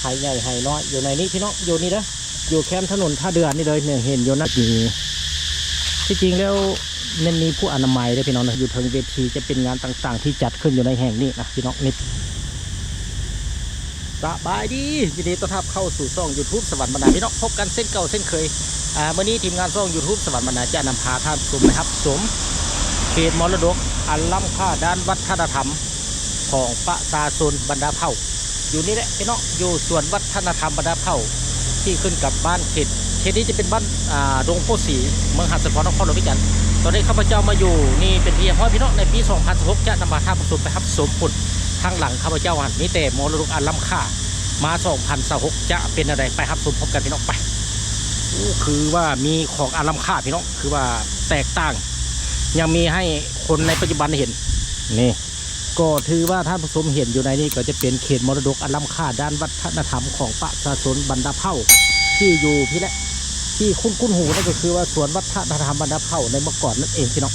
ໄຮ່ໃຫຍ່ໄຮ່ນ້ອຍຢູ່ໃນນີ້ພີ່ນ້ອງ ຢູ່ນີ້ເດີ ຢູ່ແຄມຖະໜົນທ່າເດື່ອນີ້ເລີຍ ນີ້ເຫັນຢູ່ນັ້ນ ທີ່ຈິງແລ້ວແມ່ນມີຜູ້ອະນາໄມເດີພີ່ນ້ອງເດີ ຢູ່ເທິງເວທີຈະເປັນງານຕ່າງໆທີ່ຈັດຂຶ້ນຢູ່ໃນແຫ່ງນີ້ນະພີ່ນ້ອງ ນີ້ ສະບາຍດີ ຍິນດີຕ້ອນຮັບເຂົ້າສູ່ຊ່ອງ YouTube ສະຫວັນບັນດາ ພີ່ນ້ອງ ພົບກັນເຊັ່ນເກົ່າເຊັ່ນເຄີຍ ອາ ມື້ນີ້ທີມງານຊ່ອງ YouTube ສະຫວັນບັນດາ ຈະນຳພາທ່ານຜູ້ຊົມໄປຮັບຊົມ ເຂດມໍລະດົກອັນລ້ຳຄ່າດ້ານວັດທະນະທຳ ຂອງປະຊາຊົນບັນດາເຜົ່າ ຢູ່ນີ້ແຫຼະພີ່ນ້ອງ ຢູ່ສວນວັດທະນະທຳບັນດາເຜົ່າ ທີ່ຂຶ້ນກັບບ້ານເຂດ ເຂດນີ້ຈະເປັນບ້ານ ອ່າ ດົງໂພສີ ເມືອງຫາດສະເພາະ ນະຄອນຫຼວງວຽງຈັນ. ຕອນນີ້ຂ້າພະເຈົ້າມາຢູ່ນີ້ເປັນທີ່ຮຽບຮ້ອຍພີ່ນ້ອງ ໃນປີສອງພັນຊາວຫົກ ຈະນຳພາທ່ານຜູ້ຊົມໄປຮັບຊົມພຸ້ນ ທາງຫຼັງຂ້າພະເຈົ້າຫັ້ນມີແຕ່ມໍລະດົກອັນລ້ຳຄ່າ ມາສອງພັນຊາວຫົກ ຈະເປັນແນວໃດ ໄປຮັບຊົມພ້ອມກັນພີ່ນ້ອງ ໄປ. ໂອ້ ຄືວ່າມີຂອງອັນລ້ຳຄ່າພີ່ນ້ອງ ຄືວ່າແຕກຕ່າງ ຍັງມີໃຫ້ຄົນໃນປັດຈຸບັນໄດ້ເຫັນ ນີ້ ກໍຖືວ່າທ່ານຜູ້ຊົມເຫັນຢູ່ໃນນີ້ ກໍຈະເປັນເຂດມໍລະດົກອັນລ້ຳຄ່າດ້ານວັດທະນະທຳຂອງປະຊາຊົນບັນດາເຜົ່າ ທີ່ຢູ່ພີ້ແຫຼະ ທີ່ຄຸ້ນໆຫູນັ້ນກໍຄືວ່າສວນວັດທະນະທຳບັນດາເຜົ່າໃນເມື່ອກ່ອນນັ້ນເອງພີ່ນ້ອງ.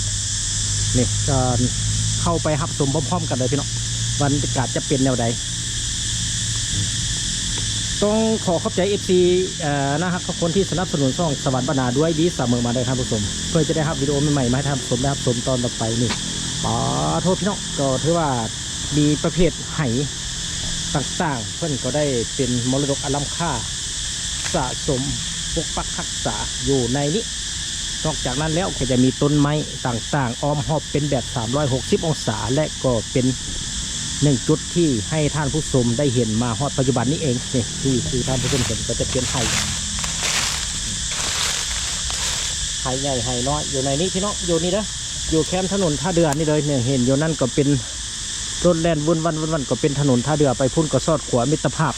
ນີ້ ເອີ່ ເຂົ້າໄປຮັບຊົມພ້ອມໆກັນເລີຍພີ່ນ້ອງ ບັນຍາກາດຈະເປັນແນວໃດ. ຕ້ອງຂໍຂອບໃຈ ເອັຟຊີ ເອີ່ ໜ້າຮັກທຸກຄົນທີ່ສະໜັບສະໜູນຊ່ອງສະຫວັນບັນດາດ້ວຍດີສະເໝີມາເດີທ່ານຜູ້ຊົມ ເພື່ອຈະໄດ້ຮັບວິດີໂອໃໝ່ໆມາໃຫ້ທ່ານຜູ້ຊົມໄດ້ຮັບຊົມຕອນຕໍ່ໄປນີ້. ປາໂທພີ່ນ້ອງ ກໍຖືວ່າມີປະເພດໄຫຕ່າງໆ ເພິ່ນກໍໄດ້ເປັນມໍລະດົກອັນລ້ຳຄ່າ ສະສົມປົກປັກຮັກສາຢູ່ໃນນີ້. ນອກຈາກນັ້ນແລ້ວກໍຈະມີຕົ້ນໄມ້ຕ່າງໆ ອ້ອມຮອບເປັນແບບສາມຮ້ອຍຫົກສິບອົງສາ ແລະ ກໍເປັນໜຶ່ງຈຸດທີ່ໃຫ້ທ່ານຜູ້ຊົມໄດ້ເຫັນມາຮອດປັດຈຸບັນນີ້ເອງ. ນີ້ ທີ່ ທີ່ທ່ານຜູ້ຊົມເຫັນກໍຈະເປັນໄຮ່ ໄຮ່ໃຫຍ່ໄຮ່ນ້ອຍຢູ່ໃນນີ້ພີ່ນ້ອງ ຢູ່ນີ້ເດີ ຢູ່ແຄມຖະໜົນທ່າເດື່ອນີ້ເລີຍ. ນີ້ເຫັນຢູ່ນັ້ນກໍເປັນລົດແລ່ນວຸ້ນວັ້ນ ວຸ້ນວັ້ນ ກໍເປັນຖະໜົນທ່າເດື່ອ ໄປພຸ້ນກໍຊອດຂົວມິດຕະພາບ.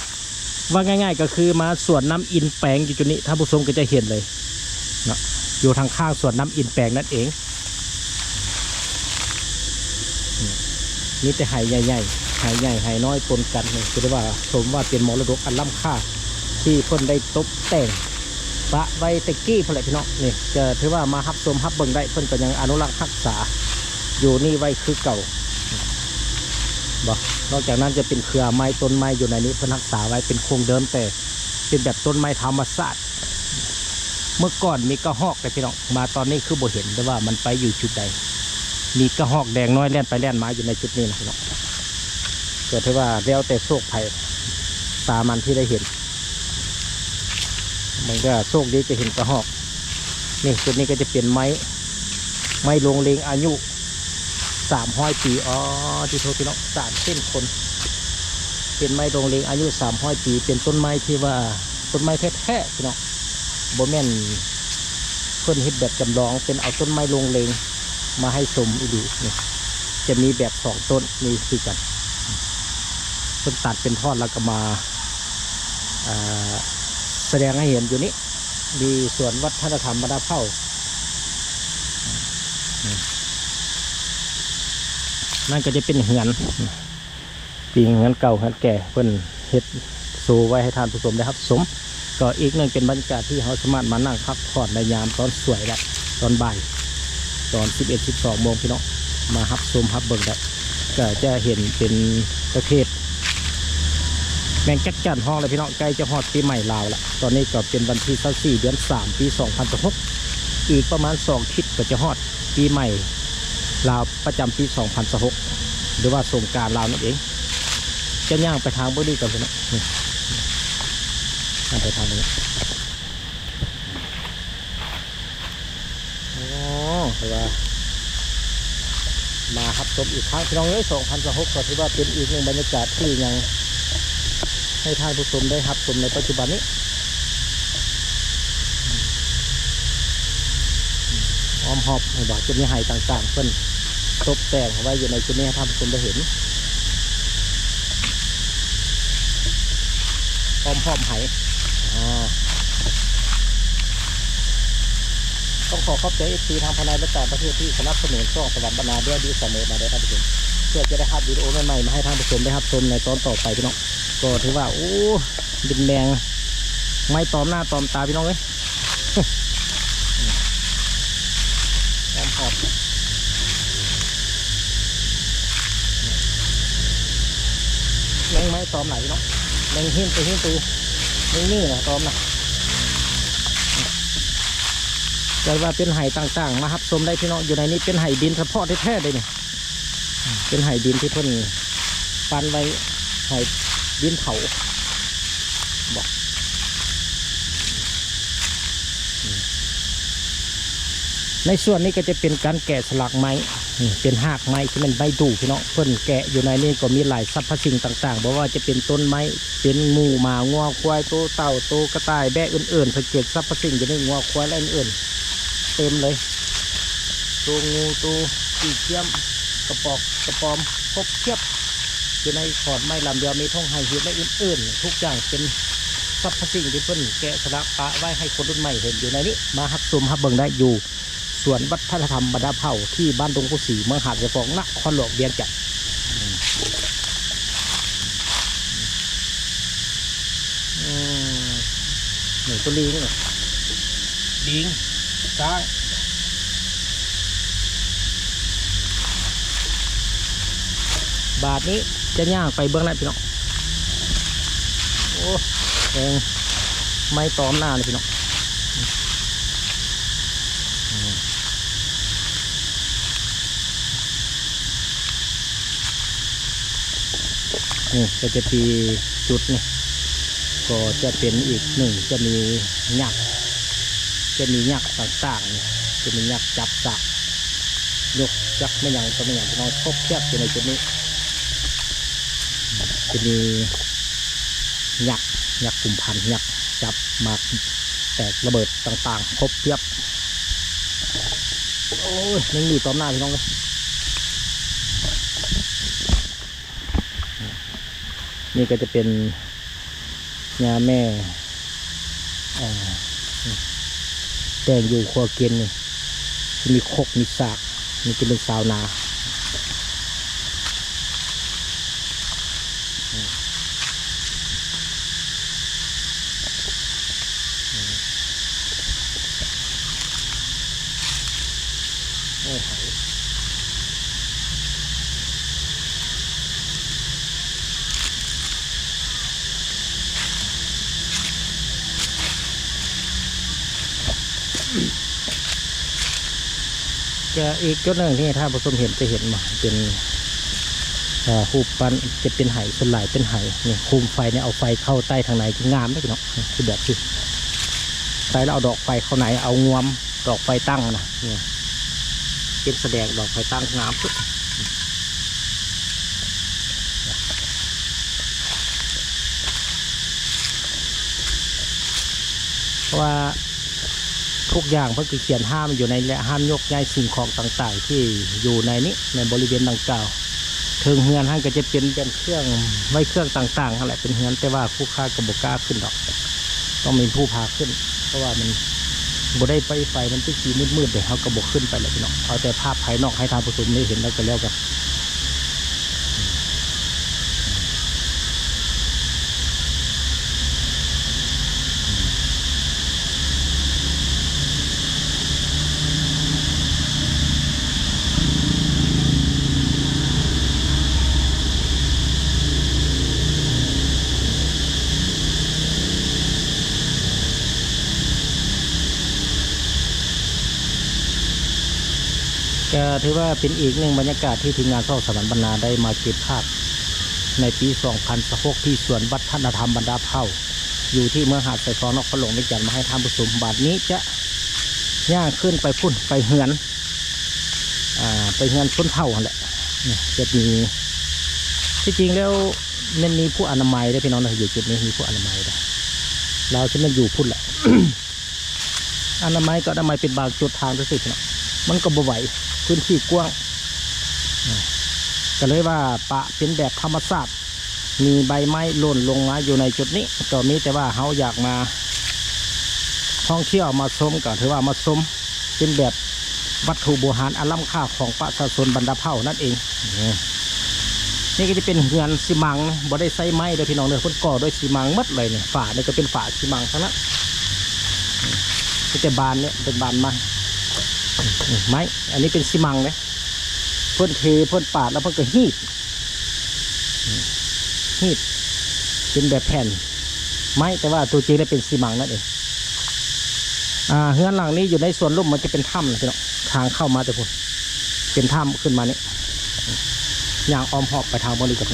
ວ່າງ່າຍໆກໍຄືມາສວນນ້ຳອິນແປງຢູ່ຈຸດນີ້ ທ່ານຜູ້ຊົມກໍຈະເຫັນເລີຍເນາະ ຢູ່ທາງຂ້າງສວນນ້ຳອິນແປງນັ້ນເອງ. ອືມ ມີແຕ່ໄຮ່ໃຫຍ່ໆ ໄຮ່ໃຫຍ່ໄຮ່ນ້ອຍປົນກັນ. ນີ້ຖືວ່າ ສົມວ່າເປັນມໍລະດົກອັນລ້ຳຄ່າ ທີ່ເພິ່ນໄດ້ຕົບແຕ່ງປະໄວ້ແຕ່ກີ້ພຸ້ນແຫຼະພີ່ນ້ອງ. ນີ້ຈະຖືວ່າມາຮັບຊົມຮັບເບິ່ງໄດ້ ເພິ່ນກໍຍັງອະນຸລັກຮັກສາຢູ່ນີ້ໄວ້ຄືເກົ່າ. ບໍ່ ນອກຈາກນັ້ນຈະເປັນເຄືອໄມ້ຕົ້ນໄມ້ຢູ່ໃນນີ້ ເພິ່ນຮັກສາໄວ້ເປັນຄົງເດີມ ແຕ່ເປັນແບບຕົ້ນໄມ້ທຳມະຊາດ. ເມື່ອກ່ອນມີກະຮອກເດ້ພີ່ນ້ອງ ມາຕອນນີ້ຄືບໍ່ເຫັນ ແຕ່ວ່າມັນໄປຢູ່ຈຸດໃດ. ມີກະຮອກແດງນ້ອຍແລ່ນໄປແລ່ນມາຢູ່ໃນຈຸດນີ້ນະພີ່ນ້ອງ. ກໍຖືວ່າແລ້ວແຕ່ໂຊກໃຜຕາມັນທີ່ໄດ້ເຫັນ. ມັນກໍໂຊກດີຈະເຫັນກະຮອກ. ນີ້ ຈຸດນີ້ກໍຈະເປັນໄມ້ ໄມ້ໂລງເລງອາຍຸ ສາມຮ້ອຍປີ. ອໍ ຕິໂທ ພີ່ນ້ອງ ສາມເສັ້ນຄົນ ເປັນໄມ້ໂລງເລງອາຍຸສາມຮ້ອຍປີ ເປັນຕົ້ນໄມ້ທີ່ວ່າຕົ້ນໄມ້ແທ້ໆ ພີ່ນ້ອງ ບໍ່ແມ່ນເພິ່ນເຮັດແບບຈຳລອງ ເປັນເອົາຕົ້ນໄມ້ໂລງເລງມາໃຫ້ຊົມອີ່ຫຼີ. ນີ້ຈະມີແບບສອງຕົ້ນນີ້ຄືກັນ ເພິ່ນຕັດເປັນທ່ອນແລ້ວກໍມາ ເອີ່ ສະແດງໃຫ້ເຫັນຢູ່ນີ້ ຢູ່ສວນວັດທະນະທຳບັນດາເຜົ່າ. ນັ້ນກໍຈະເປັນເຮືອນ ປີເຮືອນເກົ່າເຮືອນແກ່ ເພິ່ນເຮັດໂຊໄວ້ໃຫ້ທ່ານຜູ້ຊົມໄດ້ຮັບຊົມ. ກໍອີກໜຶ່ງເປັນບັນຍາກາດທີ່ເຮົາສາມາດມານັ່ງພັກຜ່ອນໃນຍາມຕອນສວຍ ແລະ ຕອນບ່າຍ ຕອນສິບເອັດ ສິບສອງໂມງ ພີ່ນ້ອງ ມາຮັບຊົມຮັບເບິ່ງໄດ້. ກໍຈະເຫັນເປັນປະເພດ ແມ່ນຈັກຈັນຮ້ອງແລ້ວພີ່ນ້ອງ ໃກ້ຈະຮອດປີໃໝ່ລາວລະ. ຕອນນີ້ກໍເປັນວັນທີຊາວສີ່ ເດືອນສາມ ປີສອງພັນຊາວຫົກ ອີກປະມານສອງທິດກໍຈະຮອດປີໃໝ່ລາວປະຈຳປີສອງພັນຊາວຫົກ ຫຼືວ່າສົງການລາວນັ້ນເອງ. ຈະຍ່າງໄປທາງເບື້ອງນີ້ກ່ອນພີ່ນ້ອງ ນີ້ ຍ່າງໄປທາງນີ້. ໂອ້ ຖືວ່າມາຮັບຊົມອີກຄັ້ງ ພີ່ນ້ອງເອີຍ ສອງພັນຊາວຫົກ ກໍຖືວ່າເປັນອີກໜຶ່ງບັນຍາກາດທີ່ຍັງໃຫ້ທ່ານຜູ້ຊົມໄດ້ຮັບຊົມໃນປັດຈຸບັນນີ້. ອ້ອມຮອບ ເຫັນບໍ່ ຈະມີໄຮ່ຕ່າງໆ ເພິ່ນຕົບແຕ່ງເອົາໄວ້ຢູ່ໃນຈຸດນີ້ໃຫ້ທ່ານຜູ້ຊົມໄດ້ເຫັນ. ອ້ອມຮອບໄຮ່ ອາ ຕ້ອງຂໍຂອບໃຈ ເອັຟຊີ ທັງພາຍໃນ ແລະ ຕ່າງປະເທດທີ່ສະໜັບສະໜູນຊ່ອງສະຫວັນບັນນາດ້ວຍດີສະເໝີມາເດີທ່ານຜູ້ຊົມ ເພື່ອຈະໄດ້ຮັບວິດີໂອໃໝ່ໆມາໃຫ້ທ່ານຜູ້ຊົມໄດ້ຮັບຊົມໃນຕອນຕໍ່ໄປ ພີ່ນ້ອງ. ກໍຖືວ່າ ໂອ້ ເປັນແມງໄມ້ຕອມໜ້າຕອມຕາ ພີ່ນ້ອງເອີຍ. ອ້ອມຮອບ ຍັງໄມ້ຕອມຫຼາຍເນາະ. ຍັງຫີນໂຕຫີນໂຕ ຍັງມີນະຕອມນະ. ແຕ່ວ່າເປັນໄຫຕ່າງໆ ມາຮັບຊົມໄດ້ພີ່ນ້ອງ. ຢູ່ໃນນີ້ເປັນໄຫດິນສະເພາະແທ້ໆເດ້ນີ້ ເປັນໄຫດິນທີ່ເພິ່ນປັນໄວ້ ໄຫດິນເຜົາ ເບາະ. ໃນສ່ວນນີ້ກໍຈະເປັນການແກະສະຫຼັກໄມ້ ນີ້ເປັນຮາກໄມ້ທີ່ແມ່ນໄມ້ດູ່ພີ່ນ້ອງ. ເພິ່ນແກະຢູ່ໃນນີ້ກໍມີຫຼາຍສັບພະສິ່ງຕ່າງໆ ບໍ່ວ່າຈະເປັນຕົ້ນໄມ້ ເປັນໝູໝາງົວຄວາຍ ໂຕເຕົ່າ ໂຕກະຕ່າຍ ແບະອື່ນໆ ສັງເກດສັບພະສິ່ງຢູ່ໃນງົວຄວາຍ ແລະ ອື່ນໆ ເຕັມເລີຍ. ໂຕງູ ໂຕຂີ້ຂຽມ ກະປອກກະປອມ ຄົບຄຽບ ຢູ່ໃນຂອນໄມ້ລຳດຽວ ມີທົ່ງໄຫຫີນ ແລະ ອື່ນໆ ທຸກຢ່າງເປັນສັບພະສິ່ງທີ່ເພິ່ນແກະສະຫຼັກປະໄວ້ໃຫ້ຄົນລຸ້ນໃໝ່ເຫັນຢູ່ໃນນີ້ ມາຮັບຊົມຮັບເບິ່ງໄດ້ຢູ່ ສວນວັດທະນະທຳບັນດາເຜົ່າ ທີ່ບ້ານດົງໂພສີ ເມືອງຫາດຊາຍຟອງ ນະຄອນຫຼວງວຽງຈັນ. ອືມ ນີ້ຕົວລີງ ລີງ ຊ້າງ. ບາດນີ້ຈະຍ່າງໄປເບິ່ງແລ້ວພີ່ນ້ອງ. ໂອ້ ແຮງໄມ້ຕອມໜ້າເລີຍພີ່ນ້ອງ. ນີ້ກໍຈະມີຈຸດນີ້ ກໍຈະເປັນອີກໜຶ່ງ ຈະມີຍັກ ຈະມີຍັກຕ່າງໆ ຈະມີຍັກຈັບສາກ ຍົກຈັກແມ່ນຫຍັງຕໍ່ແມ່ນຫຍັງ ພີ່ນ້ອງ ຄົບຄຽບຢູ່ໃນຈຸດນີ້. ຈະມີຍັກ ຍັກກຸມພັນ ຍັກຈັບໝາກແຕກລະເບີດຕ່າງໆ ຄົບຄຽບ. ໂອ້ຍ ແມງໝີ່ຕອມໜ້າພີ່ນ້ອງເອີຍ. ນີ້ກໍຈະເປັນຍາແມ່ ເອີ ແຕ່ງຢູ່ຄົວກິນນີ້ ຊິມີຄົກມີສາກ ນີ້ຈະເປັນຊາວນາ. ກະອີກຈຸດໜຶ່ງທີ່ທ່ານຜູ້ຊົມເຫັນ ຈະເຫັນບໍ່ ເປັນ ເອີ ຮູບປັ້ນ ຈະເປັນໄຫ ສ່ວນຫຼາຍເປັນໄຫນີ້ ໂຄມໄຟນີ້ ເອົາໄຟເຂົ້າໃຕ້ທາງໃນ ງາມເດ້ພີ່ນ້ອງ. ຄືແບບຄືໃສ່ແລ້ວເອົາດອກໄຟເຂົ້າໃນ ເອົາງວມດອກໄຟຕັ້ງນະ ນີ້ ເປັນສະແດງດອກໄຟຕັ້ງ ງາມສຸດ. ເພາະວ່າທຸກຢ່າງເພິ່ນກໍຂຽນຫ້າມຢູ່ໃນນີ້ແຫຼະ ຫ້າມຍົກຍ້າຍສິ່ງຂອງຕ່າງໆ ທີ່ຢູ່ໃນນີ້ ໃນບໍລິເວນດັ່ງກ່າວ. ເທິງເຮືອນຫັ້ນກໍຈະເປັນ ເປັນເຄື່ອງ ໄວ້ເຄື່ອງຕ່າງໆ ຫັ້ນແຫຼະ ເປັນເຮືອນ ແຕ່ວ່າຜູ້ຄ້າກໍບໍ່ກ້າຂຶ້ນດອກ ຕ້ອງມີຜູ້ພາຂຶ້ນ ເພາະວ່າມັນບໍ່ໄດ້ໄຟ ໄຟມັນຄືຊິມືດໆເດ້ ເຮົາກໍບໍ່ຂຶ້ນໄປແຫຼະພີ່ນ້ອງ. ເອົາແຕ່ພາບພາຍນອກໃຫ້ທ່ານຜູ້ຊົມໄດ້ເຫັນແລ້ວກໍແລ້ວກັນ. ກະຖືວ່າເປັນອີກໜຶ່ງບັນຍາກາດທີ່ທີມງານຊ່ອງສະຫວັນບັນນາໄດ້ມາເກັບພາບໃນປີສອງພັນຊາວຫົກ ທີ່ສວນວັດທະນະທຳບັນດາເຜົ່າ ຢູ່ທີ່ເມືອງຫາດຊາຍຟອງ ນະຄອນຫຼວງວຽງຈັນ ມາໃຫ້ທ່ານຜູ້ຊົມ. ບາດນີ້ຈະຍ່າງຂຶ້ນໄປພຸ້ນ ໄປເຮືອນ ອ່າ ໄປເຮືອນຊົນເຜົ່າຫັ້ນແຫຼະ. ນີ້ຈະມີ ທີ່ຈິງແລ້ວແມ່ນມີຜູ້ອະນາໄມເດ້ພີ່ນ້ອງເດີ ຢູ່ຈຸດນີ້ມີຜູ້ອະນາໄມເດ້. ລາວຊິແມ່ນຢູ່ພຸ້ນແຫຼະ ອະນາໄມກໍອະນາໄມເປັນບາງຈຸດທາງຊື່ໆ ພີ່ນ້ອງ ມັນກໍບໍ່ໄຫວ ພື້ນທີ່ກວ້າງ ກໍເລີຍວ່າປະເປັນແບບທຳມະຊາດ ມີໃບໄມ້ຫຼົ່ນລົງມາຢູ່ໃນຈຸດນີ້ ກໍມີແຕ່ວ່າເຮົາຢາກມາທ່ອງທ່ຽວມາຊົມ ກໍຖືວ່າມາຊົມ ເປັນແບບວັດຖຸບູຮານອັນລ້ຳຄ່າຂອງປະຊາຊົນບັນດາເຜົ່ານັ້ນເອງ. ນີ້ກໍຈະເປັນເຮືອນຊີມັງ ບໍ່ໄດ້ໃຊ້ໄມ້ເດີພີ່ນ້ອງເດີ ເພິ່ນກໍ່ດ້ວຍຊີມັງໝົດເລີຍນີ້. ຝານີ້ກໍເປັນຝາຊີມັງທັງນັ້ນ ມີແຕ່ບານນີ້ເປັນບານໄມ້ ໄມ້ ອັນນີ້ເປັນຊີມັງເດ້. ເພິ່ນເທ ເພິ່ນປາດ ແລ້ວເພິ່ນກໍຮີດ ຮີດ ປັນແບບແຜ່ນໄມ້ ແຕ່ວ່າຕົວຈິງແລ້ວເປັນຊີມັງນັ້ນເອງ. ອ່າ ເຮືອນຫຼັງນີ້ຢູ່ໃນສວນລຸ່ມ ມັນຈະເປັນຖ້ຳນະພີ່ນ້ອງ ທາງເຂົ້າມາແຕ່ພຸ້ນ ເປັນຖ້ຳຂຶ້ນມານີ້ ຍ່າງອ້ອມຮອບໄປທາງເບິ່ງນີ້ກັນ.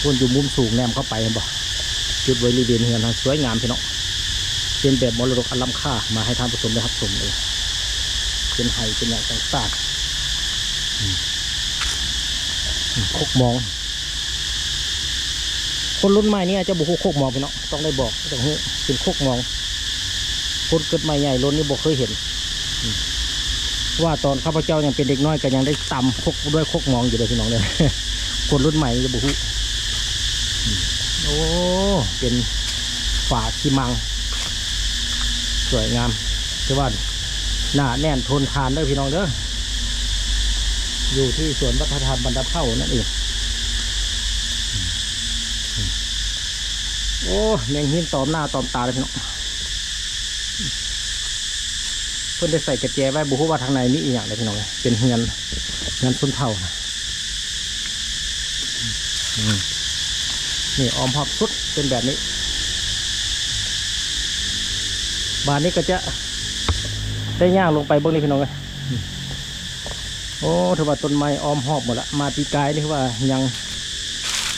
ພຸ້ນ ຢູ່ມຸມສູງແນມເຂົ້າໄປ ເຫັນບໍ່? ຈຸດບໍລິເວນເຮືອນຫັ້ນສວຍງາມພີ່ນ້ອງ ເປັນແບບມໍລະດົກອັນລ້ຳຄ່າ ມາໃຫ້ທ່ານຜູ້ຊົມໄດ້ຮັບຊົມເລີຍ ເປັນໄຫ ເປັນຫຍັງຕ່າງໆ ອືມ ອືມ ຄົກມອງ. ຄົນລຸ້ນໃໝ່ນີ້ອາດຈະບໍ່ຮູ້ຄົກມອງພີ່ນ້ອງ ຕ້ອງໄດ້ບອກຈັ່ງຮູ້ ເປັນຄົກມອງ. ຄົນເກີດໃໝ່ໃຫຍ່ລົ້ນນີ້ບໍ່ເຄີຍເຫັນ ອືມ ເພາະວ່າຕອນຂ້າພະເຈົ້າຍັງເປັນເດັກນ້ອຍ ກໍຍັງໄດ້ຕຳຄົກດ້ວຍຄົກມອງຢູ່ເດີພີ່ນ້ອງເດີ ຄົນລຸ້ນໃໝ່ນີ້ຈະບໍ່ຮູ້. ອືມ ໂອ້ ເປັນຝາຊີມັງ ສວຍງາມ ແຕ່ວ່າໜາແໜ້ນທົນທານເດີພີ່ນ້ອງເດີ ຢູ່ທີ່ສວນວັດທະນະທຳບັນດາເຜົ່ານັ້ນເອງ. ໂອ້ ແມງຫີນຕອມໜ້າຕອມຕາເລີຍພີ່ນ້ອງ ເພິ່ນໄດ້ໃສ່ກະແຈໄວ້ ບໍ່ຮູ້ວ່າທາງໃນມີອີ່ຫຍັງເດ້ພີ່ນ້ອງເອີຍ ເປັນເຮືອນ ເຮືອນຊົນເຜົ່ານະ. ອືມ ນີ້ອ້ອມຮອບສຸດເປັນແບບນີ້ ບາດນີ້ກໍຈະໄດ້ຍ່າງລົງໄປເບິ່ງນີ້ພີ່ນ້ອງເອີຍ. ໂອ້ ຖືວ່າຕົ້ນໄມ້ອ້ອມຮອບໝົດລະ ມາປີກາຍນີ້ຄືວ່າຍັງ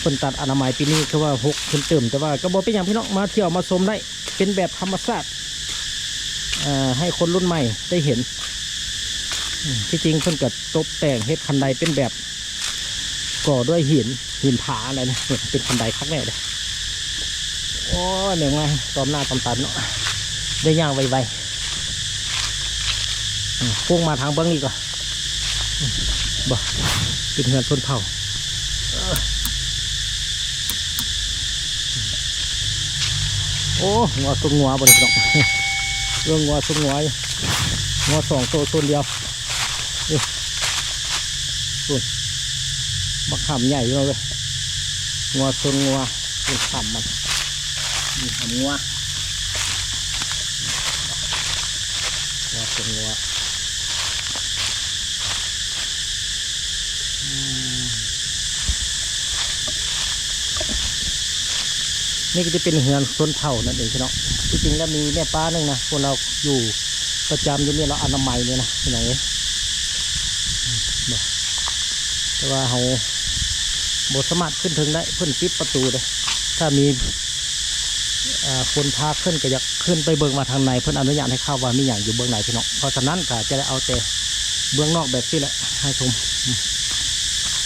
ເພິ່ນຕັດອະນາໄມ ປີນີ້ຄືວ່າຮົກຂຶ້ນຕື່ມ ແຕ່ວ່າກໍບໍ່ເປັນຫຍັງພີ່ນ້ອງ ມາທ່ຽວມາຊົມໄດ້ ເປັນແບບທຳມະຊາດ ເອີ ໃຫ້ຄົນລຸ້ນໃໝ່ໄດ້ເຫັນ. ອືມ ທີ່ຈິງເພິ່ນກໍຕົບແຕ່ງເຮັດຄັນໄດເປັນແບບກໍ່ດ້ວຍຫີນ ຫີນຜານັ້ນແຫຼະ ເປັນຄັນໄດຄັກແນ່ເດ້. ໂອ້ຍ ແມງໄມ້ຕອມໜ້າຕອມຕາເນາະ ໄດ້ຍ່າງໄວໆ. ອືມ ໂຄ້ງມາທາງເບື້ອງນີ້ກໍ ອືມ ບໍ່ ເປັນເຮືອນຊົນເຜົ່າ. ໂອ້ ງົວຊົນງົວບໍ່ນີ້ພີ່ນ້ອງ ເບິ່ງງົວຊົນງົວ ງົວສອງໂຕຊົນດຽວ. ເອີ ພຸ້ນ ບັກຫຳໃຫຍ່ພີ່ນ້ອງເອີຍ ງົວຊົນງົວ ເປັນຫຳມັນ ນີ້ຫຳງົວ ງົວຊົນງົວ. ອືມ ນີ້ກໍຈະເປັນເຮືອນຊົນເຜົ່ານັ້ນເອງພີ່ນ້ອງ. ທີ່ຈິງແລ້ວມີແມ່ປ້າໜຶ່ງນະ ພວກລາວຢູ່ປະຈຳຢູ່ນີ້ ລາວອະນາໄມນີ້ນະພີ່ນ້ອງເອີຍ. ອືມ ບໍ່ ແຕ່ວ່າເຮົາບໍ່ສາມາດຂຶ້ນເທິງໄດ້ ເພິ່ນປິດປະຕູເດ້. ຖ້າມີ ອ່າ ຄົນພາຂຶ້ນ ກໍຢາກຂຶ້ນໄປເບິ່ງວ່າທາງໃນເພິ່ນອະນຸຍາດໃຫ້ເຂົ້າ ວ່າມີຫຍັງຢູ່ເບື້ອງໃນພີ່ນ້ອງ. ເພາະສະນັ້ນກໍຈະໄດ້ເອົາແຕ່ເບື້ອງນອກແບບຊີ້ແຫຼະໃຫ້ຊົມ.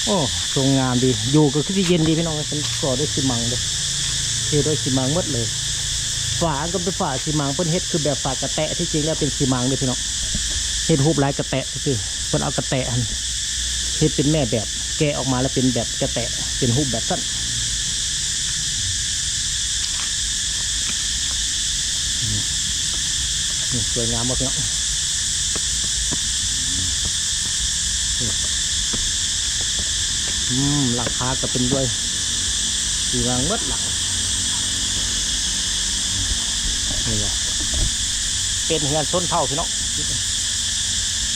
ໂອ້ ຊົງງາມດີ ຢູ່ກໍຄືຊິເຢັນດີພີ່ນ້ອງເອີຍ. ເປັນກໍ່ດ້ວຍຊີມັງເດ້ ເທດ້ວຍຊີມັງໝົດເລີຍ. ຝາກໍເປັນຝາຊີມັງ ເພິ່ນເຮັດຄືແບບຝາກະແຕະ ທີ່ຈິງແລ້ວເປັນຊີມັງເດ້ພີ່ນ້ອງ ເຮັດຮູບລາຍກະແຕະຊື່ໆ. ເພິ່ນເອົາກະແຕະຫັ້ນເຮັດເປັນແມ່ແບບ ແກະອອກມາແລ້ວເປັນແບບກະແຕະ ເປັນຮູບແບບຊັ້ນ. ອືມ ນີ້ ສວຍງາມບໍ່ພີ່ນ້ອງ? ນີ້ ອືມ ຫຼັງຄາກໍເປັນດ້ວຍຊີມັງໝົດລະ. ນີ້ ເປັນເຮືອນຊົນເຜົ່າພີ່ນ້ອງ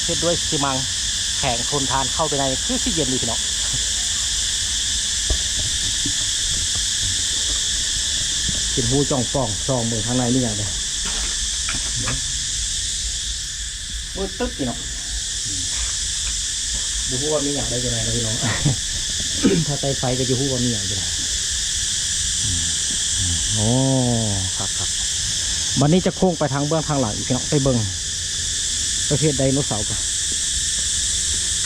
ເຮັດດ້ວຍຊີມັງ ແຂງທົນທານ ເຂົ້າໄປໃນຄືຊິເຢັນດີພີ່ນ້ອງ. ເປັນຮູຈ່ອງປ່ອງ ສ່ອງເບິ່ງທາງໃນມີຫຍັງແດ່. ມືດຕຶບພີ່ນ້ອງ ບໍ່ຮູ້ວ່າມີຫຍັງໄດ້ຢູ່ໃນນະພີ່ນ້ອງ. ຖ້າໃຕ້ໄຟກໍຈະຮູ້ວ່າມີຫຍັງຢູ່ໃນ. ໂອ້ ຄັກໆ. ບັດນີ້ຈະໂຄ້ງໄປທາງເບື້ອງທາງຫຼັງອີກພີ່ນ້ອງ ໄປເບິ່ງປະເພດໄດໂນເສົາ.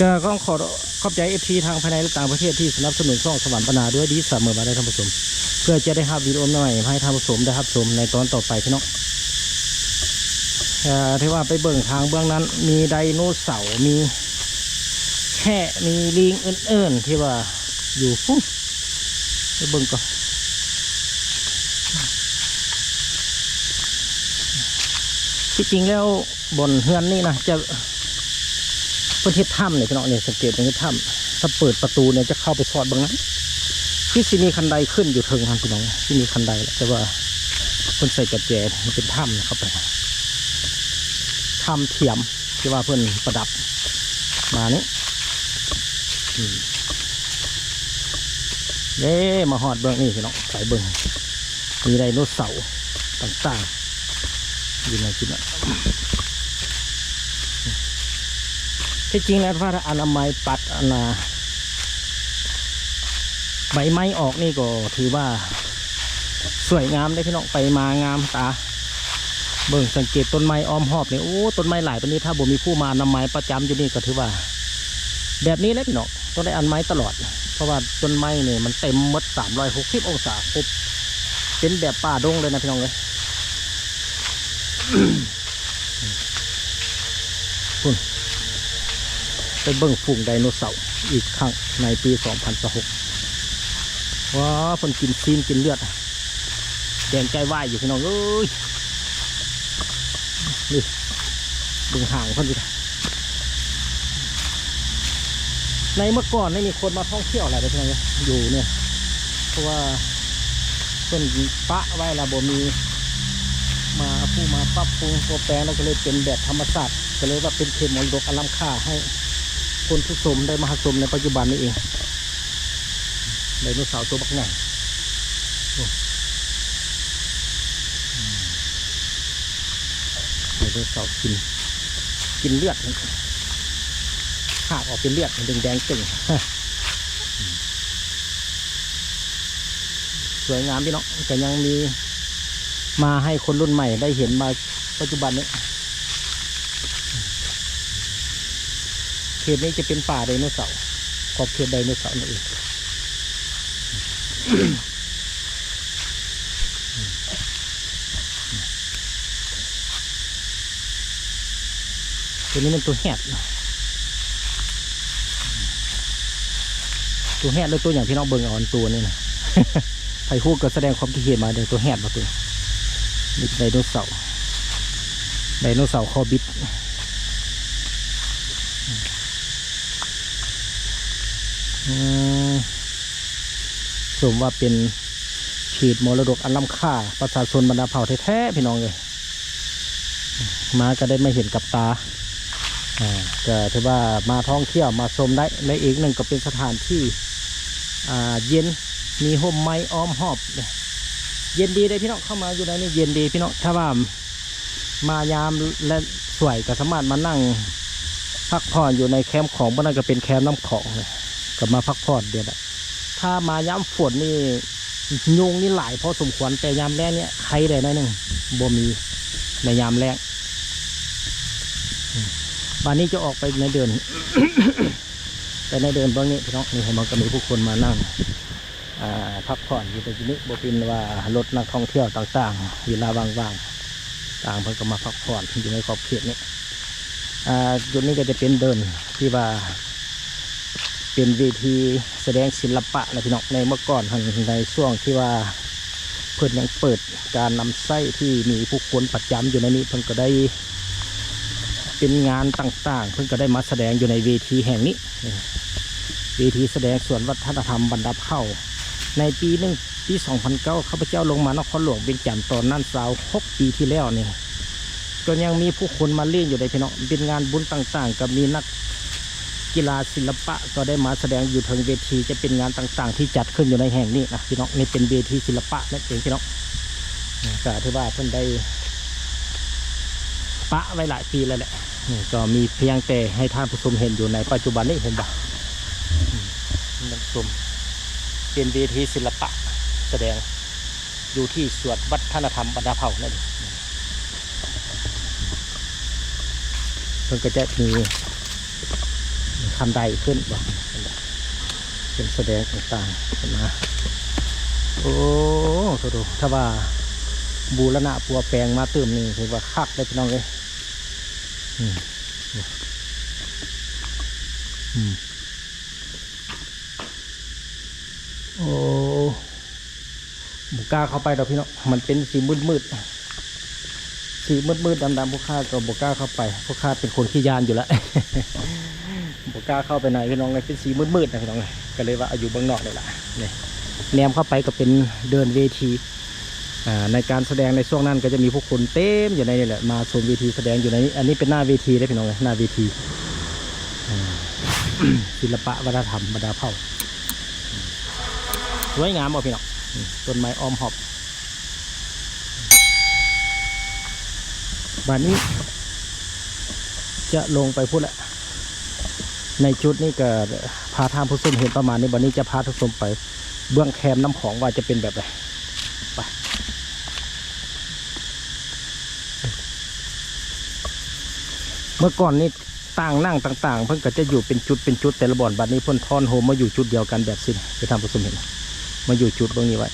ກໍ ກໍຂໍຂອບໃຈເອັຟຊີທາງພາຍໃນ ແລະ ຕ່າງປະເທດທີ່ສະໜັບສະໜູນຊ່ອງສະຫວັນປະນາດ້ວຍດີສະເໝີມາເດີທ່ານຜູ້ຊົມ ເພື່ອຈະໄດ້ຮັບວິດີໂອໃໝ່ໆ ມາໃຫ້ທ່ານຜູ້ຊົມໄດ້ຮັບຊົມໃນຕອນຕໍ່ໄປພີ່ນ້ອງ. ເອີ ຖືວ່າໄປເບິ່ງທາງເບື້ອງນັ້ນ ມີໄດໂນເສົາ ມີແຄະ ມີລີງອື່ນໆ ທີ່ວ່າຢູ່ພຸ້ນ ໄປເບິ່ງກ່ອນ. ທີ່ຈິງແລ້ວ ບ່ອນເຮືອນນີ້ນະ ຈະ ເພິ່ນເຮັດຖ້ຳນີ້ພີ່ນ້ອງ ນີ້ສັງເກດເບິ່ງ ເຮັດຖ້ຳ ຖ້າເປີດປະຕູນີ້ຈະເຂົ້າໄປຊອດເບິ່ງນະ ຄືຊິມີຄັນໄດຂຶ້ນຢູ່ເທິງຫັ້ນພີ່ນ້ອງ ຊິມີຄັນໄດແຫຼະ ແຕ່ວ່າເພິ່ນໃສ່ກະແຈເປັນຖ້ຳເຂົ້າໄປ ຖ້ຳຖຽມທີ່ວ່າເພິ່ນປະດັບມານີ້. ເດ້ ມາຮອດເບື້ອງນີ້ພີ່ນ້ອງ ໄປເບິ່ງ ມີໄດໂນເສົາຕ່າງໆ ຢູ່ໃນທີ່ນັ້ນ. ທີ່ຈິງແລ້ວ ຖ້າອະນາໄມປັດອັນນ່າ ໃບໄມ້ອອກນີ້ກໍຖືວ່າສວຍງາມເດ້ພີ່ນ້ອງ ໄປມາງາມຕາ. ເບິ່ງສັງເກດຕົ້ນໄມ້ອ້ອມຮອບນີ້ ໂອ້ ຕົ້ນໄມ້ຫຼາຍປານນີ້ ຖ້າບໍ່ມີຜູ້ມາອະນາໄມປະຈຳຢູ່ນີ້ ກໍຖືວ່າແບບນີ້ແຫຼະພີ່ນ້ອງ ຕ້ອງໄດ້ອະນາໄມຕະຫຼອດ ເພາະວ່າຕົ້ນໄມ້ນີ້ມັນເຕັມໝົດ ສາມຮ້ອຍຫົກສິບອົງສາ ຄົບ ເປັນແບບປ່າດົງເລີຍນະພີ່ນ້ອງເອີຍ. ພຸ້ນ ໄປເບິ່ງຝູງໄດໂນເສົາອີກຄັ້ງໃນປີສອງພັນຊາວຫົກ. ວ້າ ເພິ່ນກິນຊີ້ນກິນເລືອດ ແດງໃຈວາຍຢູ່ພີ່ນ້ອງເອີຍ. ນີ້ ເບິ່ງຫາງເພິ່ນຢູ່ ໃນເມື່ອກ່ອນນີ້ມີຄົນມາທ່ອງທ່ຽວຫຼາຍເດ້ພີ່ນ້ອງເອີຍ ຢູ່ນີ້ ເພາະວ່າເພິ່ນປະໄວ້ແລ້ວ ບໍ່ມີມາ ຜູ້ມາປັບປຸງ ບໍ່ແປງ ແລ້ວກໍເລີຍເປັນແບບທຳມະຊາດ ກໍເລີຍວ່າເປັນເຂດມໍລະດົກອັນລ້ຳຄ່າໃຫ້ຄົນຜູ້ຊົມໄດ້ມາຮັບຊົມໃນປັດຈຸບັນນີ້ເອງ. ໄດໂນເສົາຕົວບັກໃຫຍ່ ໂອ້ ອືມ ໄດໂນເສົາກິນ ກິນເລືອດ ຫາກອອກເປັນເລືອດ ແດງໆ ເກັ່ງ. ສວຍງາມພີ່ນ້ອງ ກໍຍັງມີມາໃຫ້ຄົນລຸ້ນໃໝ່ໄດ້ເຫັນມາປັດຈຸບັນນີ້. ເຂດນີ້ຈະເປັນປ່າໄດໂນເສົາ ຂອບເຂດໄດໂນເສົານັ້ນເອງ. ຕົວນີ້ແມ່ນຕົວແຮດ ຕົວແຮດ ຫຼື ຕົວຫຍັງ ພີ່ນ້ອງເບິ່ງເອົາ ອັນຕົວນີ້ນະ ໃຜຮູ້ກໍສະແດງຄວາມຄິດເຫັນມາເດີ ຕົວແຮດບໍ່ຕົວນີ້? ມີໄດໂນເສົາ ໄດໂນເສົາຄໍບິດ. ອືມ ສົມວ່າເປັນເຂດມໍລະດົກອັນລ້ຳຄ່າ ປະຊາຊົນບັນດາເຜົ່າແທ້ໆ ພີ່ນ້ອງເອີຍ. ມາກໍໄດ້ມາເຫັນກັບຕາ ອ່າ ກໍຖືວ່າມາທ່ອງທ່ຽວມາຊົມໄດ້ ແລະ ອີກໜຶ່ງກໍເປັນສະຖານທີ່ ອ່າ ເຢັນ ມີຮົ່ມໄມ້ອ້ອມຮອບ ເຢັນດີເດ້ພີ່ນ້ອງ. ເຂົ້າມາຢູ່ໃນນີ້ເຢັນດີພີ່ນ້ອງ ຖ້າວ່າມາຍາມ ແລະ ສວຍກໍສາມາດມານັ່ງພັກຜ່ອນຢູ່ໃນແຄມຂອງ ບ່ອນນັ້ນກໍເປັນແຄມນ້ຳຂອງ ກໍມາພັກຜ່ອນເດ ຖ້າມາຍາມຝົນນີ້ ຍຸງນີ້ຫຼາຍພໍສົມຄວນ ແຕ່ຍາມແລ້ງນີ້ໄຄແດ່ໜ້ອຍໜຶ່ງ ບໍ່ມີໃນຍາມແລ້ງ. ອືມ ບາດນີ້ຈະອອກໄປໃນເດີ່ນ ໄປໃນເດີ່ນເບິ່ງນີ້ພີ່ນ້ອງ ນີ້ເຫັນບໍ່ ກໍມີຜູ້ຄົນມານັ່ງ ອ່າ ພັກຜ່ອນຢູ່ໃນທີ່ນີ້ ບໍ່ເປັນວ່າລົດນັກທ່ອງທ່ຽວຕ່າງໆ ເວລາວ່າງໆ ຕ່າງເພິ່ນກໍມາພັກຜ່ອນຢູ່ໃນຂອບເຂດນີ້. ອ່າ ຈຸດນີ້ກໍຈະເປັນເດີ່ນທີ່ວ່າເປັນເວທີສະແດງສິລະປະນະພີ່ນ້ອງ. ໃນເມື່ອກ່ອນຫັ້ນ ໃນຊ່ວງທີ່ວ່າເພິ່ນຍັງເປີດການນຳໃຊ້ ທີ່ມີຜູ້ຄົນປະຈຳຢູ່ໃນນີ້ ເພິ່ນກໍໄດ້ເປັນງານຕ່າງໆ ເພິ່ນກໍໄດ້ມາສະແດງຢູ່ໃນເວທີແຫ່ງນີ້ ເວທີສະແດງສວນວັດທະນະທຳບັນດາເຜົ່າ. ໃນປີໜຶ່ງ ປີສອງພັນເກົ້າ ຂ້າພະເຈົ້າລົງມານະຄອນຫຼວງວຽງຈັນ ຕອນນັ້ນຊາວຫົກປີທີ່ແລ້ວນີ້ ກໍຍັງມີຜູ້ຄົນມາຫຼິ້ນຢູ່ເດ້ພີ່ນ້ອງ. ເປັນງານບຸນຕ່າງໆ ກໍມີນັກກິລາສິລະປະກໍໄດ້ມາສະແດງຢູ່ເທິງເວທີ ຈະເປັນງານຕ່າງໆທີ່ຈັດຂຶ້ນຢູ່ໃນແຫ່ງນີ້ນະພີ່ນ້ອງ. ນີ້ເປັນເວທີສິລະປະນັ້ນເອງພີ່ນ້ອງ. ກໍຖືວ່າເພິ່ນໄດ້ປະໄວ້ຫຼາຍປີແລ້ວແຫຼະ. ນີ້ກໍມີພຽງແຕ່ໃຫ້ທ່ານຜູ້ຊົມເຫັນຢູ່ໃນປັດຈຸບັນນີ້ ເຫັນບໍ່? ທ່ານຜູ້ຊົມ ເປັນເວທີສິລະປະສະແດງ ຢູ່ທີ່ສວນວັດທະນະທຳບັນດາເຜົ່ານັ້ນເອງ. ເພິ່ນກໍຈະມີຄັນໄດຂຶ້ນບໍ່ ເປັນສະແດງຕ່າງໆຂຶ້ນມາ. ໂອ້ໂທ້ໆ ຖ້າວ່າບູລະນະປົວແປງມາຕື່ມນີ້ ຖືວ່າຄັກເດ້ພີ່ນ້ອງເອີຍ. ອືມ ອືມ ໂອ້ ບໍ່ກ້າເຂົ້າໄປດອກພີ່ນ້ອງ ມັນເປັນສີມືດໆ ສີມືດໆດຳໆ ພວກຂ້າກໍບໍ່ກ້າເຂົ້າໄປ. ພວກຂ້າເປັນຄົນຂີ້ຢ້ານຢູ່ແລ້ວ ບໍ່ກ້າເຂົ້າໄປໃນພີ່ນ້ອງເອີຍ. ເປັນສີມືດໆນະພີ່ນ້ອງເອີຍ ກໍເລີຍວ່າເອົາຢູ່ເບື້ອງນອກນີ້ລະ. ນີ້ ແນມເຂົ້າໄປກໍເປັນເດີ່ນເວທີ ອ່າ ໃນການສະແດງໃນຊ່ວງນັ້ນ ກໍຈະມີຜູ້ຄົນເຕັມຢູ່ໃນນີ້ແຫຼະ ມາຊົມເວທີສະແດງຢູ່ໃນນີ້. ອັນນີ້ເປັນໜ້າເວທີເດ້ພີ່ນ້ອງເອີຍ ໜ້າເວທີ. ອ່າ ສິລະປະວັດທະນະທຳບັນດາເຜົ່າ. ສວຍງາມບໍ່ພີ່ນ້ອງ? ອືມ ຕົ້ນໄມ້ອ້ອມຮອບ. ບາດນີ້ຈະລົງໄປພຸ້ນແຫຼະ. ໃນຈຸດນີ້ກໍພາທ່ານຜູ້ຊົມເຫັນປະມານນີ້, ບາດນີ້ຈະພາທ່ານຜູ້ຊົມໄປເບື້ອງແຄມນ້ຳຂອງວ່າຈະເປັນແບບໃດ. ໄປ. ເມື່ອກ່ອນນີ້ ຕ່າງນັ່ງຕ່າງໆ ເພິ່ນກໍຈະຢູ່ເປັນຈຸດເປັນຈຸດແຕ່ລະບ່ອນ, ບັດນີ້ເພິ່ນທ້ອນໂຮມມາຢູ່ຈຸດດຽວກັນແບບຊີ້ນະ ທີ່ທ່ານຜູ້ຊົມເຫັນ, ມາຢູ່ຈຸດເບື້ອງນີ້ໄວ້.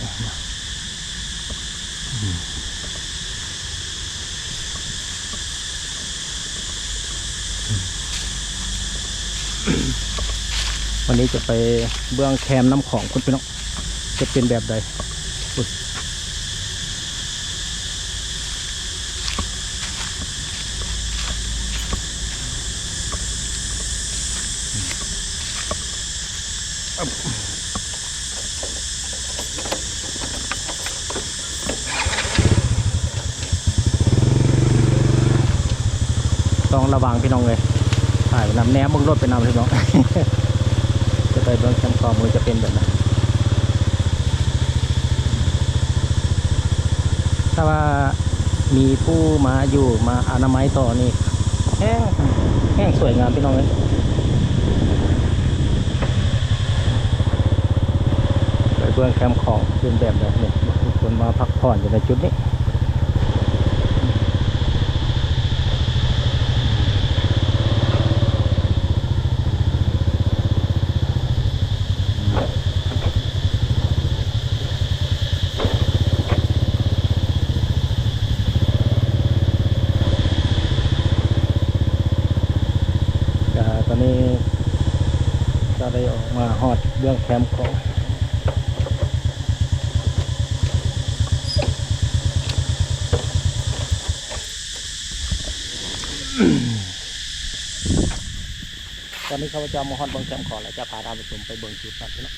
ວັນນີ້ຈະໄປເບື້ອງແຄມນ້ຳຂອງພຸ້ນພີ່ນ້ອງ, ຈະເປັນແບບໃດ. ຕ້ອງລະວັງພີ່ນ້ອງເອີຍ, ຖ່າຍນຳ ແນມເບິ່ງລົດໄປນຳພີ່ນ້ອງ. ຈະໄປເບິ່ງແຄມຂອງ ມືຈະເປັນແບບໃດ. ຖ້າວ່າມີຜູ້ມາຢູ່ມາອະນາໄມຕໍ່ນີ້ ແຮງ ແຮງສວຍງາມພີ່ນ້ອງເອີຍ. ໄປເບິ່ງແຄມຂອງເປັນແບບໃດນີ້, ມີຄົນມາພັກຜ່ອນຢູ່ໃນຈຸດນີ້. ກະຕອນນີ້ກໍໄດ້ອອກມາຮອດເບື້ອງແຄມຂອງ. ຕອນນີ້ຂ້າພະເຈົ້າມາຮອດເບື້ອງແຄມຂອງ ແລະ ຈະພາທ່ານຜູ້ຊົມໄປເບິ່ງຈຸດນັ້ນເນາະ.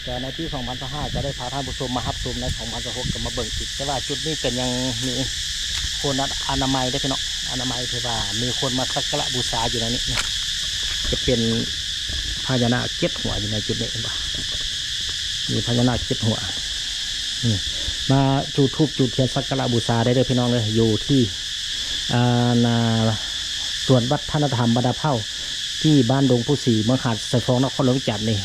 ແຕ່ໃນປີສອງພັນຊາວຫ້າ ຈະໄດ້ພາທ່ານຜູ້ຊົມມາຮັບຊົມ, ໃນສອງພັນຊາວຫົກກໍມາເບິ່ງອີກ, ແຕ່ວ່າຈຸດນີ້ກໍຍັງມີຄົນອະນາໄມເດ້ພີ່ນ້ອງ, ອະນາໄມທີ່ວ່າມີຄົນມາສັກກາລະບູຊາຢູ່ໃນນີ້. ຈະເປັນພະຍານາກເຈັດຫົວຢູ່ໃນຈຸດນີ້ ເຫັນບໍ່? ມີພະຍານາກເຈັດຫົວ. ນີ້ ມາຈູດທູບຈູດທຽນສັກກາລະບູຊາໄດ້ເດີພີ່ນ້ອງເດີ, ຢູ່ທີ່ ອ່າ ນາ ສວນວັດທະນະທຳບັນດາເຜົ່າ ທີ່ບ້ານດົງໂພສີ ເມືອງຫາດຊາຍຟອງ ນະຄອນຫຼວງວຽງຈັນນີ້.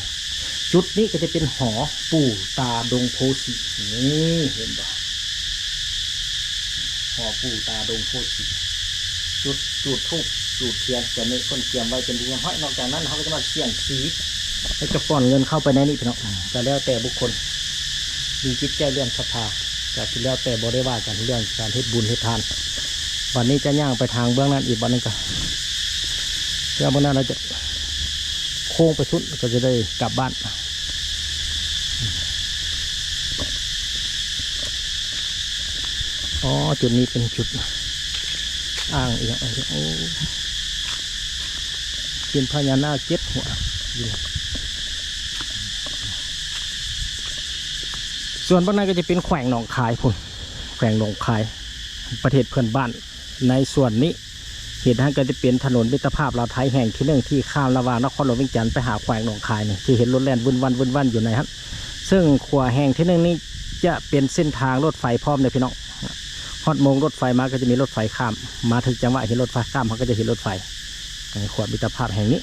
ຈຸດນີ້ກໍຈະເປັນຫໍປູ່ຕາດົງໂພສີ. ນີ້ ເຫັນບໍ່? ຫໍປູ່ຕາດົງໂພສີ. ຈຸດ ຈູດທູບຈູດທຽນ ຈະມີຄົນກຽມໄວ້ເປັນທີ່ຮຽບຮ້ອຍ. ນອກຈາກນັ້ນ ເຮົາກໍຈະມາສ່ຽງຊີ ແລ້ວຈະປ່ອນເງິນເຂົ້າໄປໃນນີ້ພີ່ນ້ອງ. ກໍແລ້ວແຕ່ບຸກຄົນ ມີຈິດໃຈເຫຼື້ອມສັດທາ ກໍຊິແລ້ວແຕ່ ບໍ່ໄດ້ວ່າກັນເລື່ອງການເຮັດບຸນເຮັດທານ. ບັດນີ້ຈະຍ່າງໄປທາງເບື້ອງນັ້ນອີກບັດໜຶ່ງກໍ ແຕ່ເບື້ອງນັ້ນລະຈະໂຄ້ງໄປສຸດ ກໍຈະໄດ້ກັບບ້ານ. ອໍ ຈຸດນີ້ເປັນຈຸດອ່າງອີ່ຫຍັງ ໂອ້ ເປັນພະຍານາກເຈັດຫົວຢູ່. ສ່ວນເບື້ອງນັ້ນກໍຈະເປັນແຂວງໜອງຄາຍພຸ້ນ ແຂວງໜອງຄາຍ ປະເທດເພື່ອນບ້ານ. ໃນສ່ວນນີ້ ເຫັນຫັ້ນກໍຈະເປັນຖະໜົນມິດຕະພາບລາວໄທແຫ່ງທີໜຶ່ງ ທີ່ຂ້າມລະຫວ່າງນະຄອນຫຼວງວຽງຈັນໄປຫາແຂວງໜອງຄາຍນີ້ ທີ່ເຫັນລົດແລ່ນວຶ່ນວັ່ນໆຢູ່ໃນຫັ້ນ. ເຊິ່ງຂົວແຫ່ງທີໜຶ່ງນີ້ຈະເປັນເສັ້ນທາງລົດໄຟພ້ອມເດ້ພີ່ນ້ອງ. ຮອດໂມງລົດໄຟມາກໍຈະມີລົດໄຟຂ້າມ, ມາຖືກຈັງຫວະເຫັນລົດໄຟຂ້າມ ເຮົາກໍຈະເຫັນລົດໄຟໃນຂົວມິດຕະພາບແຫ່ງນີ້.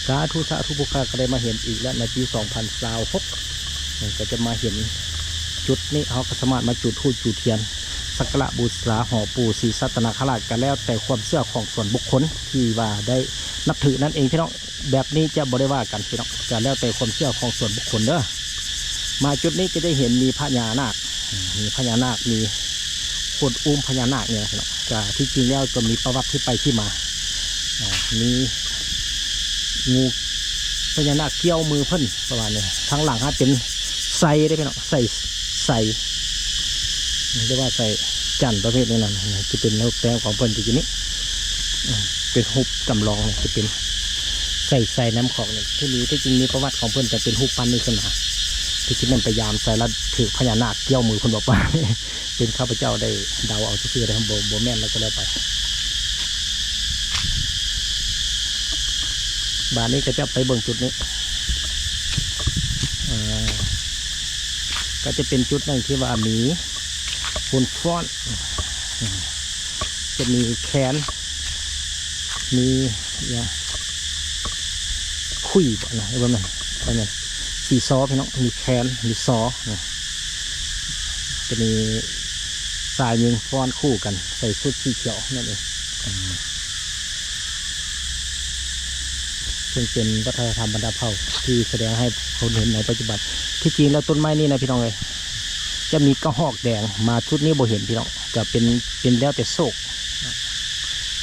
ສາທຸ ສາທຸ ພວກຂ້າກໍໄດ້ມາເຫັນອີກແລ້ວໃນປີສອງພັນຊາວຫົກ ກໍຈະມາເຫັນຈຸດນີ້ ເຮົາກໍສາມາດມາຈູດທູບຈູດທຽນ ສັກກາລະບູຊາຫໍປູ່ສີສັດຕະນາຄະລາດ ກໍແລ້ວແຕ່ຄວາມເຊື່ອຂອງສ່ວນບຸກຄົນທີ່ວ່າໄດ້ນັບຖືນັ້ນເອງພີ່ນ້ອງ. ແບບນີ້ຈະບໍ່ໄດ້ວ່າກັນພີ່ນ້ອງ, ຈະແລ້ວແຕ່ຄວາມເຊື່ອຂອງສ່ວນບຸກຄົນເດີ. ມາຈຸດນີ້ກໍຈະເຫັນມີພະຍານາກ ມີພະຍານາກ ມີຄົນອຸ້ມພະຍານາກນີ້ນະພີ່ນ້ອງ. ກະທີ່ຈິງແລ້ວກໍມີປະຫວັດທີ່ໄປທີ່ມາ ມີງູພະຍານາກກ່ຽວມືເພິ່ນປະມານນີ້. ທາງຫຼັງຫັ້ນເປັນໄຊເດ້ພີ່ນ້ອງ, ໄຊ ໄຊ ຫຼືວ່າໄຊຈັນປະເພດນີ້ນະ, ຈະເປັນຮູບແຕ້ມຂອງເພິ່ນທີ່ຢູ່ນີ້ ເປັນຮູບຈຳລອງ ຈະເປັນໄຊ ໄຊນ້ຳຂອງນີ້. ທີ່ນີ້ທີ່ຈິງມີປະຫວັດຂອງເພິ່ນຈັ່ງເປັນຮູບປັ້ນນີ້ຂຶ້ນມາ, ທີ່ຈິງແມ່ນໄປຢາມໃສ່ແລ້ວຖືກພະຍານາກກ່ຽວມືເພິ່ນບໍ່ປານນີ້. ເປັນຂ້າພະເຈົ້າໄດ້ເດົາເອົາຊື່ໆເດ້, ບໍ່ ບໍ່ແມ່ນແລ້ວກໍແລ້ວໄປ. ບາດນີ້ກໍຈະໄປເບິ່ງຈຸດນີ້ ເອີ ກໍຈະເປັນຈຸດໜຶ່ງທີ່ວ່າມີຄົນຟ້ອນ ຈະມີແຄນ ມີຫຍັງ ຂຸ້ຍບໍ່ນະ ບໍ່ແມ່ນ ບໍ່ແມ່ນ ຊີຊໍ ພີ່ນ້ອງ ມີແຄນ ມີຊໍນະ ຈະມີຊາຍຍິງຟ້ອນຄູ່ກັນ ໃສ່ຊຸດສີຂຽວນັ້ນເອງ ອືມ ເຊິ່ງເປັນວັດທະນະທຳບັນດາເຜົ່າທີ່ສະແດງໃຫ້ຄົນເຫັນໃນປັດຈຸບັນ. ທີ່ຈິງແລ້ວຕົ້ນໄມ້ນີ້ນະພີ່ນ້ອງເອີຍ ຈະມີກະຮອກແດງ ມາຊຸດນີ້ບໍ່ເຫັນພີ່ນ້ອງ ກະເປັນ ເປັນແລ້ວແຕ່ໂຊກ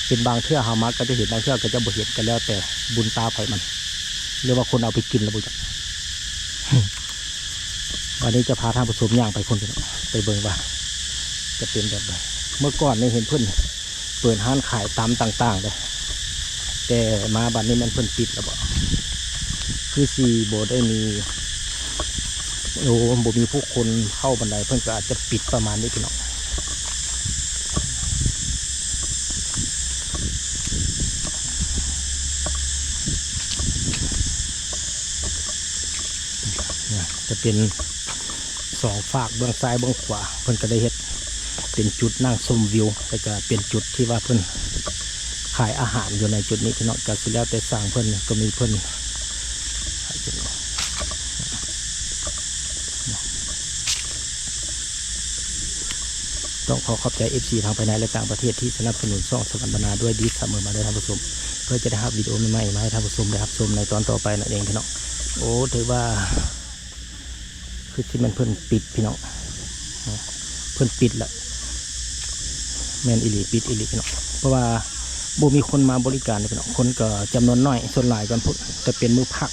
ເປັນບາງເທື່ອເຮົາມາກໍຈະເຫັນ ບາງເທື່ອກໍຈະບໍ່ເຫັນ ກໍແລ້ວແຕ່ບຸນຕາໃຜມັນ ຫຼືວ່າຄົນເອົາໄປກິນແລ້ວບໍ່ຈັກ. ວັນນີ້ຈະພາທ່ານຜູ້ຊົມຍ່າງໄປພຸ້ນ ໄປເບິ່ງວ່າຈະເປັນແບບໃດ. ເມື່ອກ່ອນນີ້ເຫັນເພິ່ນເປີດຮ້ານຂາຍຕຳຕ່າງໆເດ້ ແຕ່ມາບັດນີ້ແມ່ນເພິ່ນປິດແລ້ວບໍ ຄືຊິບໍ່ໄດ້ມີ ໂອ້ ບໍ່ມີຜູ້ຄົນເຂົ້າປານໃດ ເພິ່ນກໍອາດຈະປິດປະມານນີ້ພີ່ນ້ອງ. ຈະເປັນສອງຟາກ ເບື້ອງຊ້າຍເບື້ອງຂວາ ເພິ່ນກໍໄດ້ເຮັດເປັນຈຸດນັ່ງຊົມວິວ ແລ້ວກໍເປັນຈຸດທີ່ວ່າເພິ່ນຂາຍອາຫານຢູ່ໃນຈຸດນີ້ພີ່ນ້ອງ. ກໍຊິແລ້ວແຕ່ຊ່າງເພິ່ນ ກໍມີເພິ່ນ ຕ້ອງຂໍຂອບໃຈເອັຟຊີທັງພາຍໃນ ແລະ ຕ່າງປະເທດທີ່ສະໜັບສະໜູນຊ່ອງສະຫວັນບັນນາດ້ວຍດີສະເໝີມາເດີທ່ານຜູ້ຊົມ ເພື່ອຈະໄດ້ຮັບວິດີໂອໃໝ່ໆມາໃຫ້ທ່ານຜູ້ຊົມໄດ້ຮັບຊົມໃນຕອນຕໍ່ໄປນັ້ນເອງພີ່ນ້ອງ. ໂອ້ ຖືວ່າຄືຊິແມ່ນເພິ່ນປິດພີ່ນ້ອງ ເພິ່ນປິດລະ ແມ່ນອີ່ຫຼີ ປິດອີ່ຫຼີພີ່ນ້ອງ ເພາະວ່າບໍ່ມີຄົນມາບໍລິການເດ້ພີ່ນ້ອງ ຄົນກໍຈຳນວນໜ້ອຍ ສ່ວນຫຼາຍກໍພຸ້ນ ແຕ່ເປັນມື້ພັກ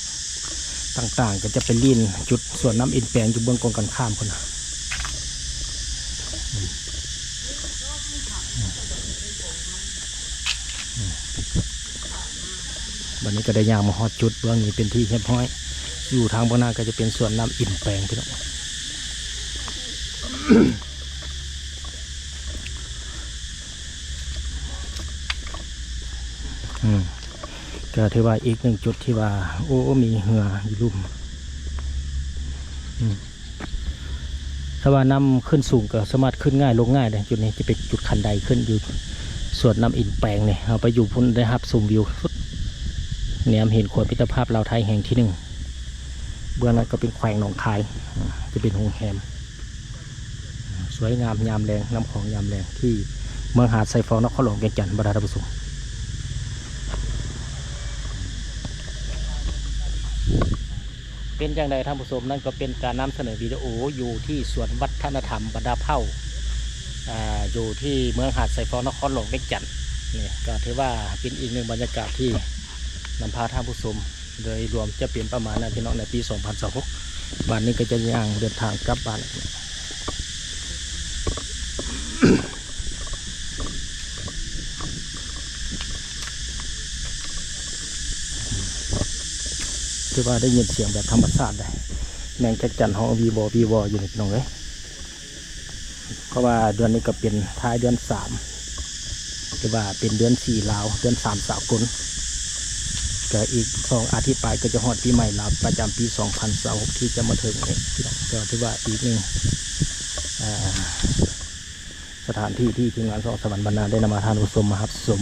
ຕ່າງໆ ກໍຈະໄປຫຼິ້ນຈຸດສວນນ້ຳອິນແປງຢູ່ເບື້ອງກົງກັນຂ້າມພຸ້ນນະ. ບັດນີ້ກໍໄດ້ຍ່າງມາຮອດຈຸດເບື້ອງນີ້ເປັນທີ່ຮຽບຮ້ອຍ ຢູ່ທາງເບື້ອງໜ້າກໍຈະເປັນສວນນ້ຳອິນແປງພີ່ນ້ອງ. ອືມ ກໍຖືວ່າອີກໜຶ່ງຈຸດທີ່ວ່າ ໂອ້ ມີເຮືອຢູ່ລຸ່ມ ອືມ ຖ້າວ່ານ້ຳຂຶ້ນສູງກໍສາມາດຂຶ້ນງ່າຍລົງງ່າຍເດ້. ຈຸດນີ້ຈະເປັນຈຸດຄັນໄດຂຶ້ນຢູ່ສວນນ້ຳອິນແປງນີ້ ເຮົາໄປຢູ່ພຸ້ນໄດ້ຮັບຊົມວິວສຸດ ແນມເຫັນຂົວມິດຕະພາບລາວໄທແຫ່ງທີໜຶ່ງ. ເບື້ອງນັ້ນກໍເປັນແຂວງໜອງຄາຍ ຈະເປັນໂຮງແຮມ ສວຍງາມຍາມແລງ ນ້ຳຂອງຍາມແລງ ທີ່ເມືອງຫາດຊາຍຟອງ ນະຄອນຫຼວງວຽງຈັນ ບັນດາທ່ານຜູ້ຊົມ. ເປັນຈັ່ງໃດທ່ານຜູ້ຊົມ, ນັ້ນກໍເປັນການນຳສະເໜີວິດີໂອຢູ່ທີ່ສວນວັດທະນະທຳບັນດາເຜົ່າ ອ່າ ຢູ່ທີ່ເມືອງຫາດຊາຍຟອງ ນະຄອນຫຼວງວຽງຈັນ. ນີ້ກໍຖືວ່າເປັນອີກໜຶ່ງບັນຍາກາດທີ່ນຳພາທ່ານຜູ້ຊົມ ໂດຍລວມຈະເປັນປະມານນັ້ນພີ່ນ້ອງ ໃນປີສອງພັນຊາວຫົກ. ບາດນີ້ກໍຈະຍ່າງເດີນທາງກັບບ້ານ. ຖືວ່າໄດ້ຍິນສຽງແບບທຳມະຊາດເດ້ ແມງຈັກຈັນຮ້ອງວີວໍວີວໍຢູ່ນີ້ພີ່ນ້ອງເອີຍ. ເພາະວ່າເດືອນນີ້ກໍເປັນທ້າຍເດືອນສາມ ຫຼືວ່າເປັນເດືອນສີ່ລາວ ເດືອນສາມສາກົນ ກໍອີກສອງອາທິດປາຍກໍຈະຮອດປີໃໝ່ລາວປະຈຳປີສອງພັນຊາວຫົກ ທີ່ຈະມາເຖິງນີ້ພີ່ນ້ອງ. ກໍຖືວ່າອີກໜຶ່ງ ອ່າ ສະຖານທີ່ທີ່ທີມງານຊ່ອງສະຫວັນບັນນາໄດ້ນຳພາທ່ານຜູ້ຊົມມາຮັບຊົມ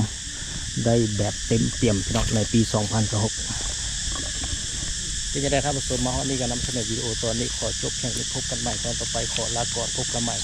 ໄດ້ແບບເຕັມປ່ຽມພີ່ນ້ອງ ໃນປີສອງພັນຊາວຫົກ. ເປັນຈັ່ງໃດທ່ານຜູ້ຊົມ, ມາຮອດນີ້ກໍນຳສະເໜີວິດີໂອຕອນນີ້ຂໍຈົບພຽງເທົ່ານີ້. ພົບກັນໃໝ່ຕອນຕໍ່ໄປ, ຂໍລາກ່ອນ, ພົບກັນໃໝ່.